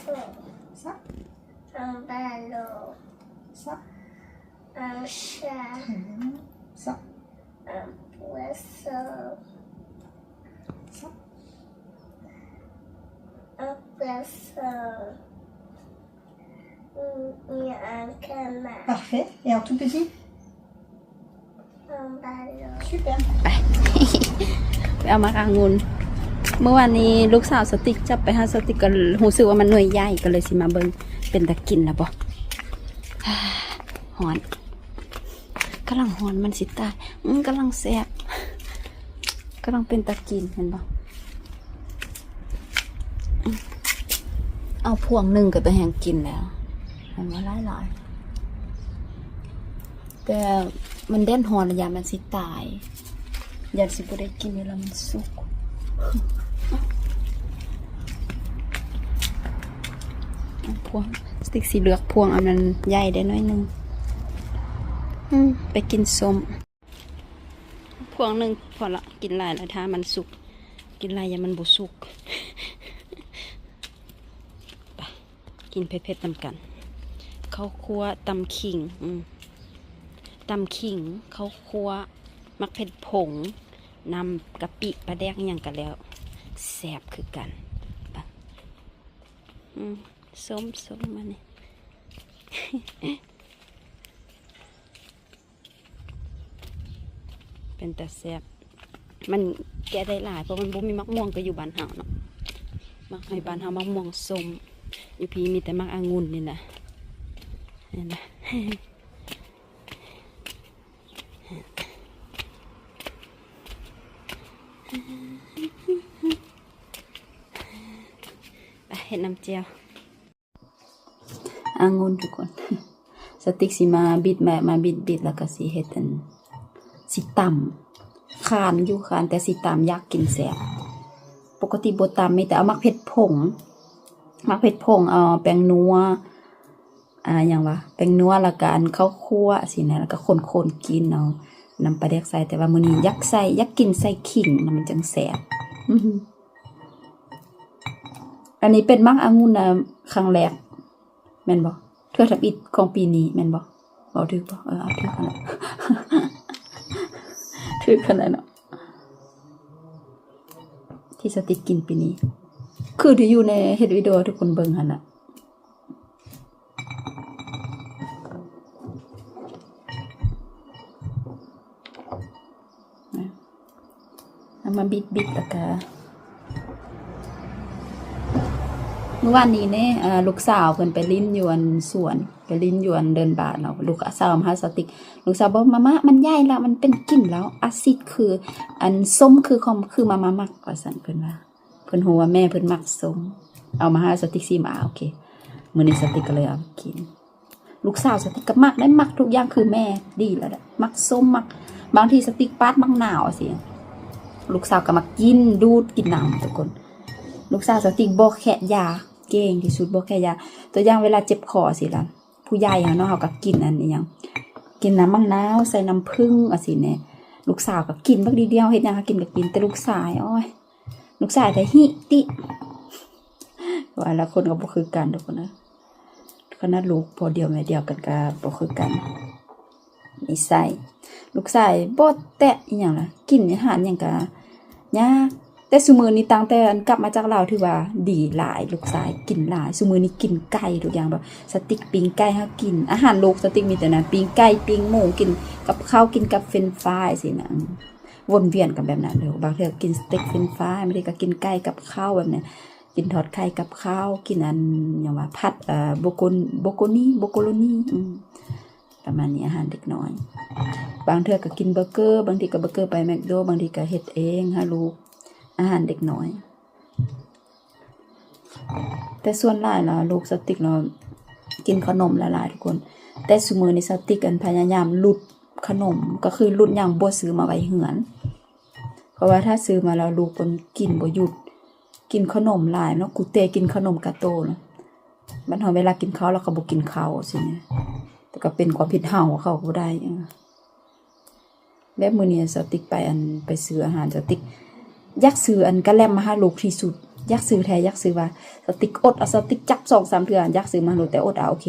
さ、あんばろう。さ、あんしゃ。さ、あんぶそ。さ、あんぶそ。 Parfait. Et en tout petit ? Super. ໄປ ໄປເອົາໝາກອາງຸ່ນ. ເມື່ອວານນີ້ລູກສາວສະຕິກຈັບໄປໃຫ້ສະຕິກ ກໍຮູ້ສຶກວ່າມັນໜ່ວຍໃຫຍ່ ກໍເລີຍຊິມາເບິ່ງ ເປັນຕາກິນລະບໍ່? ຮ້ອນ ກຳລັງຮ້ອນ ມັນຊິຕາຍ. ອືມ ກຳລັງແຊບ ກຳລັງເປັນຕາກິນ ເຫັນບໍ່? ເອົາພວງໜຶ່ງກໍຕາແຮງກິນແລ້ວ ເຫັນບໍ່? ຫຼາຍໆ ແຕ່ມັນແດດຮ້ອນລະ ຢ້ານມັນຊິຕາຍ ຢ້ານຊິບໍ່ໄດ້ກິນເວລາມັນສຸກ. ພວງ ສະຕິກຊິເລືອກພວງອັນມັນໃຫຍ່ໄດ້ໜ້ອຍໜຶ່ງ. ອືມ ໄປກິນສົ້ມ. ພວງໜຶ່ງພໍລະ ກິນຫຼາຍລະ ຖ້າມັນສຸກ ກິນຫຼາຍຢ້ານມັນບໍ່ສຸກ. ໄປ ກິນເຜັດໆນຳກັນ. ເຂົ້າຂົ້ວ ຕຳຂີງ ອືມ ຕຳຂີງ ເຂົ້າຂົ້ວ ໝາກເຜັດຜົງ ນ້ຳກະປິ ປາແດກ ອີ່ຫຍັງກະແລ້ວ ແຊບຄືກັນ. ໄປ ອືມ ສົ້ມໆ ອັນນີ້ ເປັນຕາແຊບ. ມັນແກະໄດ້ຫຼາຍ ເພາະມັນບໍ່ມີໝາກມ່ວງຄືຢູ່ບ້ານເຮົາເນາະ. ໝາກ ໃຫ້ບ້ານເຮົາໝາກມ່ວງສົ້ມ ຢູ່ພີ້ມີແຕ່ໝາກອາງຸ່ນນີ້ນະ ເຫັນນະ. ໄປເຮັດນ້ຳຈ່ວ. ອາງຸ່ນທຸກຄົນ ສະຕິກຊິມາບິດ ມາ ມາບິດໆ ແລ້ວກໍຊິເຮັດອັນ ຊິຕຳ ຄ້ານຢູ່ ຄ້ານ ແຕ່ຊິຕຳ ຢາກກິນແຊບ. ປົກກະຕິບໍ່ຕຳ ມີແຕ່ເອົາໝາກເຜັດຜົງ ໝາກເຜັດຜົງ ເອົາແປ້ງນົວ ອ່າ ຫຍັງວະ ແປ້ງນົວ ແລ້ວກໍອັນເຂົ້າຂົ້ວຊີ້ນະ ແລ້ວກໍຄົນໆກິນ ເອົານ້ຳປາແດກໃສ່. ແຕ່ວ່າມື້ນີ້ຢາກໃສ່ ຢາກກິນໃສ່ຂີງນະ ມັນຈັ່ງແຊບ. ອັນນີ້ເປັນໝາກອາງຸ່ນນະ ຄັ້ງແລກ ແມ່ນບໍ່? ເທື່ອທຳອິດຂອງປີນີ້ແມ່ນບໍ່? ເວົ້າຖືກບໍ່? ເອີ ເອົາຖືກຫັ້ນແຫຼະ ຖືກຫັ້ນແຫຼະເນາະ ທີ່ສະຕິກກິນປີນີ້ ຄືທີ່ຢູ່ໃນເຮັດວິດີໂອໃຫ້ທຸກຄົນເບິ່ງຫັ້ນນະ. ເອົາມາບິດໆ ແລ້ວກະ ມື້ວານນີ້ເດ້ ເອີ ລູກສາວເພິ່ນໄປຫຼິ້ນຢູ່ອັນສວນ ໄປຫຼິ້ນຢູ່ອັນເດີ່ນບາດເນາະ. ລູກສາວມາຫາສາວຕິກ ລູກສາວບອກ ມາມາ ມັນໃຫຍ່ແລ້ວ ມັນເປັນກິ່ນແລ້ວ ອາຊິດຄື ອັນ ສົ້ມຄືຂອງ ຄືມາມາມັກ ວ່າຊັ້ນ ເພິ່ນວ່າ. ເພິ່ນຮູ້ວ່າແມ່ເພິ່ນມັກສົ້ມ ເອົາມາໃຫ້ສາວຕິກຊີມ. ອາ ໂອເຄ ມື້ນີ້ສາວຕິກກໍເລີຍເອົາໄປກິນ. ລູກສາວສາວຕິກກໍມັກໄດ໋ ມັກທຸກຢ່າງຄືແມ່ ດີແລ້ວແຫຼະ ມັກສົ້ມ ມັກ ບາງທີສາວຕິກປາດໝາກນາວຊີ້ ລູກສາວກໍມາກິນ ດູດກິນນຳ ທຸກຄົນ. ລູກສາວສາວຕິກບໍ່ແຄະຢາ ເກັ່ງທີ່ສຸດ ບໍ່ແຄະຢາ. ຕົວຢ່າງເວລາເຈັບຄໍຊີ້ລະ ຜູ້ໃຫຍ່ເຮົາເນາະ ເຮົາກໍກິນອັນອີ່ຫຍັງ ກິນນ້ຳໝາກນາວ ໃສ່ນ້ຳຜຶ້ງ ຈັ່ງຊີ້ແນ່. ລູກສາວກໍກິນບັກດຽວ ເຮັດຫຍັງໃຫ້ກິນກໍກິນ ແຕ່ລູກຊາຍ ໂອ້ຍ ລູກຊາຍແທ້ ຫິຕິ ວ່າລະຄົນກໍບໍ່ຄືກັນ ທຸກຄົນເອີຍ. ຂະໜາດລູກພໍ່ດຽວແມ່ດຽວກັນກໍບໍ່ຄືກັນ ນິໄສ. ລູກຊາຍບໍ່ແຕະອີ່ຫຍັງລະ ກິນອາຫານຫຍັງກໍຍາກ. ແຕ່ຊຸມື້ນີ້ ຕັ້ງແຕ່ອັນກັບມາຈາກລາວ ຖືວ່າດີຫຼາຍ ລູກຊາຍກິນຫຼາຍ. ຊຸມື້ນີ້ກິນໄກ່ທຸກຢ່າງ ແບບສາວຕິກປີ້ງໄກ່ໃຫ້ເຮົາກິນ. ອາຫານລູກສາວຕິກມີແຕ່ນັ້ນ ປີ້ງໄກ່ ປີ້ງໝູ ກິນກັບເຂົ້າ ກິນກັບເຟຣນຟາຍຊີ້ນະ. ວົນວຽນກັນແບບນັ້ນເດີ ບາງເທື່ອກິນສະເຕັກເຟຣນຟາຍ ບາງທີກໍກິນໄກ່ກັບເຂົ້າແບບນັ້ນ ກິນທອດໄຂ່ກັບເຂົ້າ ກິນອັນຫຍັງວ່າ ຜັດ ເອີ ໂບໂກ ໂບໂກນີ ໂບໂກໂລນີ ອືມ ປະມານນີ້ ອາຫານເດັກນ້ອຍ. ບາງເທື່ອກໍກິນເບີເກີ ບາງທີກໍເບີເກີໄປແມັກໂດ ບາງທີກໍເຮັດເອງໃຫ້ລູກ ອາຫານເດັກນ້ອຍ. ແຕ່ສ່ວນຫຼາຍລະ ລູກສາວຕິກລະກິນຂະໜົມຫຼາຍໆ ທຸກຄົນ. ແຕ່ຊຸມື້ນີ້ສາວຕິກ ອັນ ພະຍາຍາມຫຼຸດຂະໜົມ ກໍຄືຫຼຸດຫຍັງບໍ່ຊື້ມາໄວ້ເຮືອນ ເພາະວ່າຖ້າຊື້ມາແລ້ວລູກເພິ່ນກິນບໍ່ຢຸດ ກິນຂະໜົມຫຼາຍເນາະ ກູເຕກິນຂະໜົມກາໂຕເນາະ. ບັດເຮົາເວລາກິນເຂົ້າແລ້ວເຂົາບໍ່ກິນເຂົ້າຊີ້ນະ ແຕ່ກໍເປັນຄວາມຜິດເຮົາ ເຂົາກໍບໍ່ໄດ້. ແບບມື້ນີ້ສາວຕິກໄປ ອັນ ໄປຊື້ອາຫານ ສາວຕິກຢາກຊື້ອັນກະແລັມມາໃຫ້ລູກທີ່ສຸດ ຢາກຊື້ແທ້ ຢາກຊື້ວ່າ ສະຕິກ ອົດເອົາ ສະຕິກຈັບສອງສາມເທື່ອ ຢາກຊື້ມາໂລດ ແຕ່ອົດເອົາ ໂອເຄ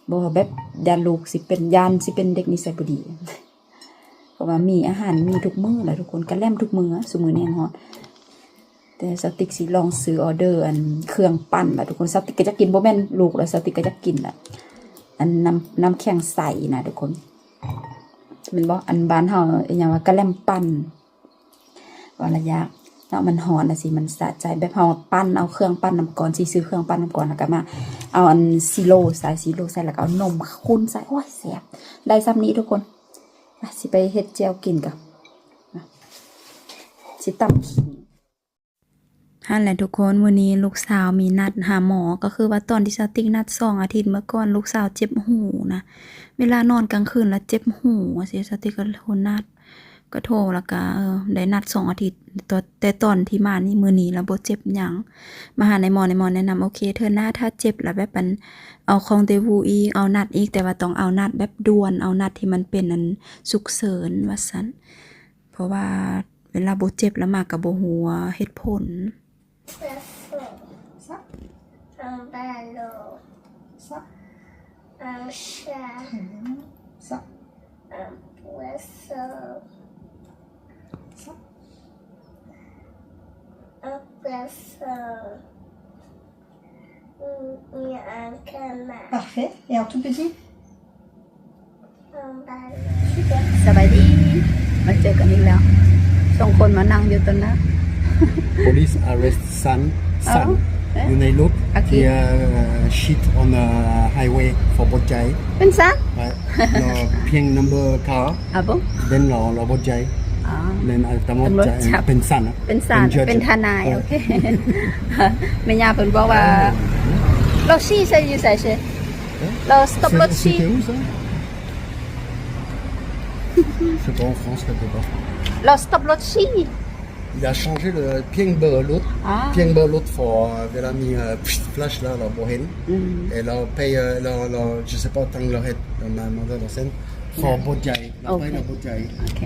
ບໍ່ແບບຢ້ານລູກຊິເປັນ ຢ້ານຊິເປັນເດັກນິໄສບໍ່ດີ ເພາະວ່າມີອາຫານມີທຸກມື້ແຫຼະທຸກຄົນ ກະແລັມທຸກມື້ ຊຸມື້ນີ້ແຮງຮ້ອນ ແຕ່ສະຕິກຊິລອງຊື້ອອເດີອັນເຄື່ອງປັ່ນລະທຸກຄົນ ສະຕິກກໍຢາກກິນ ບໍ່ແມ່ນລູກລະ ສະຕິກກໍຢາກກິນລະ ອັນນ້ຳ ນ້ຳແຂງໃສນະທຸກຄົນ ແມ່ນບໍ່ ອັນບ້ານເຮົາອີຫຍັງວ່າກະແລັມປັ່ນ ວ່າລະຢາກເນາະ ມັນຮ້ອນຈັ່ງຊີ້ ມັນສະໃຈ ແບບເຮົາປັ່ນເອົາເຄື່ອງປັ່ນນຳກ່ອນ ຊິຊື້ເຄື່ອງປັ່ນນຳກ່ອນ ແລ້ວກໍມາເອົາອັນຊີໂຣໃສ່ ຊີໂຣໃສ່ ແລ້ວກໍເອົານົມຂຸ້ນໃສ່ ໂອ້ຍ ແຊບ ໄດ້ຊ່ຳນີ້ທຸກຄົນ ໄປ ຊິໄປເຮັດແຈ່ວກິນກ່ອນ ຊິຕຳຂີງ ຫັ້ນແຫຼະທຸກຄົນ ມື້ນີ້ລູກສາວມີນັດຫາໝໍ ກໍຄືວ່າຕອນທີ່ສາວຕິກນັດສອງອາທິດເມື່ອກ່ອນ ລູກສາວເຈັບຫູນະ ເວລານອນກາງຄືນລະເຈັບຫູ ວ່າຊີ້ ສາວຕິກກໍໂທນັດ ກໍໂທ ແລ້ວກໍ ເອີ ໄດ້ນັດສອງອາທິດ ແຕ່ຕອນທີ່ມານີ້ ມື້ນີ້ລະບໍ່ເຈັບຫຍັງ ມາຫານາຍໝໍ ນາຍໝໍແນະນຳ ໂອເຄ ເທື່ອໜ້າຖ້າເຈັບລະແບບອັນ ເອົາ rendez-vous ອີກ ເອົານັດອີກ ແຕ່ວ່າຕ້ອງເອົານັດແບບດ່ວນ ເອົານັດທີ່ມັນເປັນອັນສຸກເສີນວ່າຊັ້ນ ເພາະວ່າເວລາບໍ່ເຈັບລະມາກໍບໍ່ຮູ້ເຫດຜົນ. Ça, un ballon. Ça, un chat. Très bien. Ça, un poisson. Ça, un poisson. Il y a un canard. Parfait. Et un tout petit ? Un ballon. Super. ສະບາຍດີ ມາເຈີກັນອີກແລ້ວ ສອງຄົນມານັ່ງຢູ່ຕົນໜ້າ Police arrest San. San. ຢູ່ໃນລົດ OK. He shit on the highway for ບໍ່ຈ່າຍ ເປັນ San. Ouais. ເປັນ San. Then ລາວບໍ່ຈ່າຍ ເປັນ San. ເປັນທະນາຍ ໂອເຄ ແມ່ຍ່າເພິ່ນບອກວ່າ ລາວຊີ້ໃສ່ຢູ່ໃສເຊ ລາວສະຕັອບລົດຊີ້ ລາວສະຕັອບລົດຊີ້ Il a changé le ພຽງເບີລົດ ພຽງເບີລົດ ເວລາມີ flash ລະ ລາວບໍ່ເຫັນ et ລາວ pay ລາວ je sais pas ທັງລາວເຮັດ ລາວມາ ມາ for ບໍ່ຈ່າຍ ລາວໄປລາວບໍ່ຈ່າຍ ໂອເຄ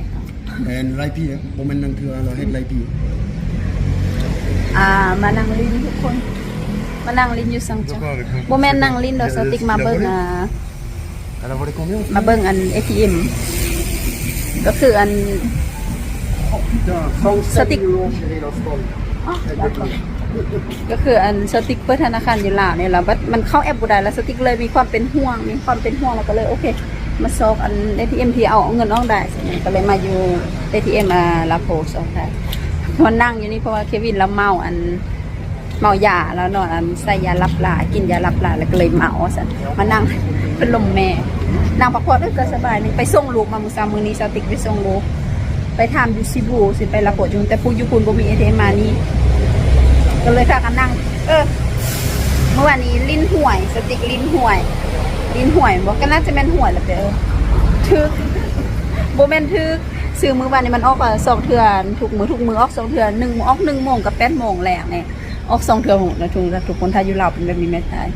ແມ່ນຫຼາຍປີ ບໍ່ແມ່ນໜຶ່ງເທື່ອ ລາວເຮັດຫຼາຍປີ ອ່າ ມານັ່ງຫຼິ້ນທຸກຄົນ ມານັ່ງຫຼິ້ນຢູ່ສັງຈາ ບໍ່ແມ່ນນັ່ງຫຼິ້ນດອກ ສະຕິກມາເບິ່ງ ອ່າ ມາເບິ່ງອັນ ເອທີເອັມ ກໍຄືອັນ ສະຕິກ ກໍຄືອັນສະຕິກເປີດທະນາຄານຢູ່ລາວນີ້ລະ ບັດມັນເຂົ້າແອັບບໍ່ໄດ້ລະ ສະຕິກເລີຍມີຄວາມເປັນຫ່ວງ ມີຄວາມເປັນຫ່ວງ ລະກໍເລີຍ ໂອເຄ ມາຊອກອັນ ເອທີເອັມ ທີ່ເອົາເງິນອອກໄດ້ ກໍເລີຍມາຢູ່ ເອທີເອັມ ອ່າ ລາໂພສອອກໄດ້ ມານັ່ງຢູ່ນີ້ ເພາະວ່າເຄວິນລາວເມົາອັນ ເມົາຢາ ລາວນອນອັນໃສ່ຢາຫຼັບຫຼາຍ ກິນຢາຫຼັບຫຼາຍ ລະກໍເລີຍເມົາວ່າຊັ້ນ ມານັ່ງພັດລົມແມ່ ນັ່ງພັກຜ່ອນ ເອີ ກໍສະບາຍນີ້ ໄປສົ່ງລູກມາມື້ເຊົ້າ ມື້ນີ້ສາວຕິກໄປສົ່ງລູກ ໄປຖາມຢູ່ຊີບູ ຊິໄປລາໂພດຢູ່ ແຕ່ຜູ້ຢູ່ພຸ້ນບໍ່ມີ ເອທີເອັມ ມານີ້ ກໍເລີຍພາກັນນັ່ງ ເອີ ມື້ວານນີ້ຫຼິ້ນຫວຍ ສາວຕິກຫຼິ້ນຫວຍ ຫຼິ້ນຫວຍບໍ່ ກໍໜ້າຈະແມ່ນຫວຍລະເດີ ຖືກ ບໍ່ແມ່ນຖືກ ຊື້ມື້ວານນີ້ມັນອອກສອງເທື່ອ ທຸກມື້ ທຸກມື້ອອກສອງເທື່ອ ໜຶ່ງ ອອກໜຶ່ງໂມງກັບແປດໂມງແລງນີ້ ອອກສອງເທື່ອ ທຸກ ທຸກຄົນ ຖ້າຢູ່ລາວເປັນແບບນີ້ແມ່ນຕາຍ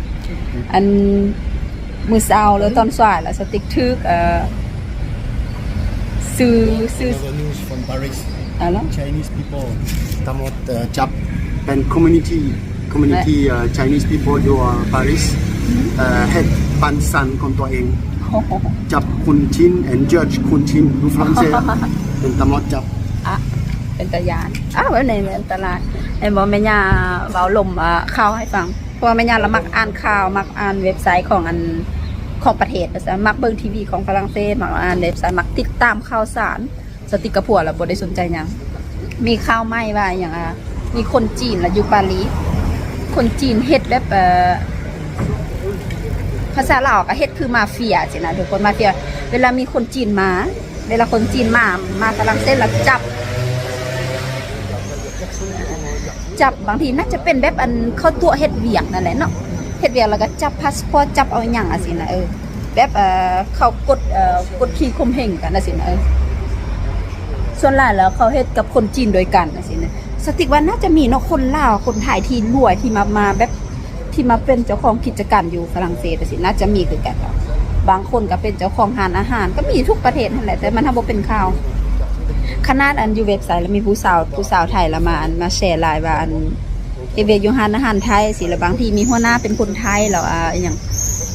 ອັນ ມື້ເຊົ້າ ຫຼືຕອນສາຍລະ ສະຕິກຖືກ ເອີ ຊື່ ຊື່ Another news from Paris. Chinese people ຕຳຫຼວດ ເອີ ຈັບ ເປັນ community community Chinese people ຢູ່ Paris ເຮັດປັນສັນຂອງຕົວເອງ ຈັບຄຸນຈີນ and judge ຄຸນຈີນ ຢູ່ຝຣັ່ງເສດ ເປັນຕຳຫຼວດຈັບ ອ່ະ ເປັນຕາຢ້ານ ອ້າວ ແບບນີ້ແມ່ນອັນຕະລາຍ ເຫັນບໍ່ ແມ່ຍ່າເວົ້າລົມ ອ່າ ຂ່າວໃຫ້ຟັງ ເພາະວ່າແມ່ຍ່າລະມັກອ່ານຂ່າວ ມັກອ່ານເວັບໄຊຂອງອັນ ຂອງປະເທດ ວ່າຊັ້ນ ມັກເບິ່ງທີວີຂອງຝຣັ່ງເສດ ມັກອ່ານເວັບໄຊ ມັກຕິດຕາມຂ່າວສານ ສະຕິກກັບຜົວລະບໍ່ໄດ້ສົນໃຈຫຍັງ ມີຂ່າວໃໝ່ວ່າອີ່ຫຍັງ ອ່າ ມີຄົນຈີນລະຢູ່ປາຣີ ຄົນຈີນເຮັດແບບ ເອີ ພາສາລາວກໍເຮັດຄືມາເຟຍຊີ້ນະ ທຸກຄົນ ມາເຟຍ ເວລາມີຄົນຈີນມາ ເວລາຄົນຈີນມາ ມາຝຣັ່ງເສດລະຈັບ ຈັບ ບາງທີໜ້າຈະເປັນແບບອັນເຂົາຕົວະເຮັດວຽກນັ້ນແຫຼະເນາະ ເຮັດວຽກລະກະຈັບພາສປອດ ຈັບເອົາຫຍັງຈັ່ງຊີ້ນະ ເອີ ແບບ ເອີ ເຂົາກົດ ເອີ ກົດຂີ່ຂົ່ມເຫງກັນຈັ່ງຊີ້ນະ ເອີ ສ່ວນຫຼາຍແລ້ວເຂົາເຮັດກັບຄົນຈີນໂດຍກັນຈັ່ງຊີ້ນະ ສະຕິກວ່າໜ້າຈະມີເນາະ ຄົນລາວ ຄົນໄທທີ່ລວຍ ທີ່ມາ ມາແບບ ທີ່ມາເປັນເຈົ້າຂອງກິດຈະການຢູ່ຝຣັ່ງເສດຈັ່ງຊີ້ ໜ້າຈະມີຄືກັນ ບາງຄົນກໍເປັນເຈົ້າຂອງຮ້ານອາຫານ ກໍມີທຸກປະເທດຫັ້ນແຫຼະ ແຕ່ມັນຫາບໍ່ເປັນຂ່າວ ຂະໜາດອັນຢູ່ເວັບໄຊລະມີຜູ້ສາວ ຜູ້ສາວໄທລະມາ ອັນ ມາແຊຫຼາຍວ່າ ອັນ ເຮັດວຽກຢູ່ຮ້ານອາຫານໄທຊີ້ ແລ້ວບາງທີມີຫົວໜ້າເປັນຄົນໄທ ແລ້ວ ອ່າ ອີ່ຫຍັງ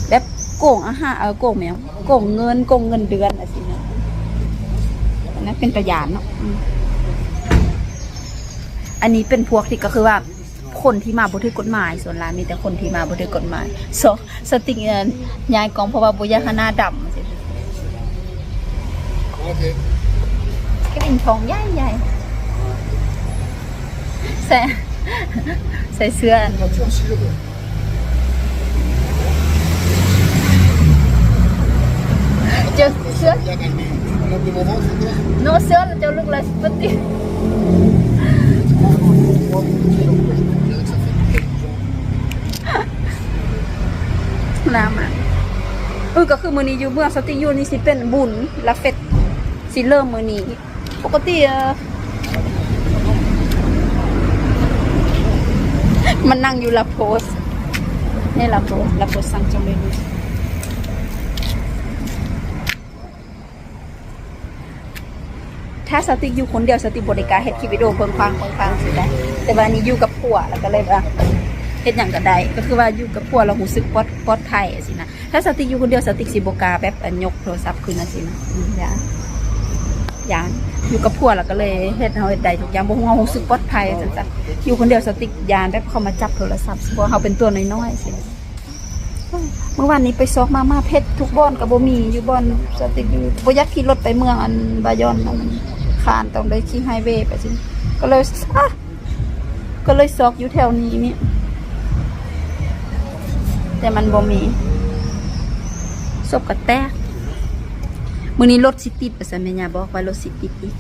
ແບບໂກງອາຫານ ເອີ ໂກງແມ່ນຫຍັງ ໂກງເງິນ ໂກງເງິນເດືອນຈັ່ງຊີ້ນະ. ອັນນັ້ນເປັນຕາຢ້ານເນາະ. ອືມ ອັນນີ້ເປັນພວກທີ່ ກໍຄືວ່າ ຄົນທີ່ມາບໍ່ຖືກກົດໝາຍ ສ່ວນຫຼາຍມີແຕ່ຄົນທີ່ມາບໍ່ຖືກກົດໝາຍ. ສອງ ສະຕິກ ເອີ ຍ້າຍກ້ອງເພາະວ່າບໍ່ຢາກໃຫ້ໜ້າດຳ. ກະລິ່ງທອງໃຫຍ່ໆ ໃສ່ ໃສ່ເສື້ອອັນ ເຈົ້າເສື້ອ ໂນ ເສື້ອແລ້ວເຈົ້າລຸກລາຍສະປະຕິ ໜ້າມາກ. ເອີ ກໍຄືມື້ນີ້ຢູ່ເມືອງສະຕິກຢູ່ນີ້ຊິເປັນບຸນລາເຟດ ຊິເລີ່ມມື້ນີ້. ປົກກະຕິ ເອີ ມານັ່ງຢູ່ລາໂພສ ໃນລາໂພສ ລາໂພສຊັງຈອງເມນູ. ຖ້າສາວຕິກຢູ່ຄົນດຽວ ສາວຕິກບໍ່ໄດ້ກ້າເຮັດຄລິບວິດີໂອເບິ່ງຂວາງໆຊີ້ໄດ໋ ແຕ່ວ່ານີ້ຢູ່ກັບຜົວ ແລ້ວກໍເລີຍວ່າເຮັດຫຍັງກໍໄດ້ ກໍຄືວ່າຢູ່ກັບຜົວແລ້ວຮູ້ສຶກປອດ ປອດໄພຊີ້ນະ. ຖ້າສາວຕິກຢູ່ຄົນດຽວ ສາວຕິກຊິບໍ່ກ້າແບບ ອັນ ຍົກໂທລະສັບຂຶ້ນຈັ່ງຊີ້ນະ ອືມ ຢ້ານ ຢ້ານ. ຢູ່ກັບຜົວແລ້ວກໍເລີຍເຮັດ ເຮົາເຮັດໄດ້ທຸກຢ່າງ ບໍ່ຮູ້ ເຮົາຮູ້ສຶກປອດໄພວ່າຊັ້ນຊະ. ຢູ່ຄົນດຽວສາວຕິກຢ້ານແບບເຂົາມາຈັບໂທລະສັບ ເພາະວ່າເຮົາເປັນຕົວນ້ອຍໆຊີ້. ມື້ວານນີ້ໄປຊອກມາ ໝາເພັດທຸກບ່ອນກໍບໍ່ມີ ຢູ່ບ່ອນສະຕິກຢູ່ ບໍ່ຢາກຂີ່ລົດໄປເມືອງອັນບາຢອນ ອັນຄານ ຕ້ອງໄດ້ຂີ່ໄຮເວໄປຊີ້ ກໍເລີຍ ອະ ກໍເລີຍຊອກຢູ່ແຖວນີ້ນີ້ ແຕ່ມັນບໍ່ມີ. ສົບກະແຕກ. ມື້ນີ້ລົດຊິຕິດ ວ່າຊັ້ນ ແມ່ຍ່າບອກວ່າລົດຊິຕິດອີກ.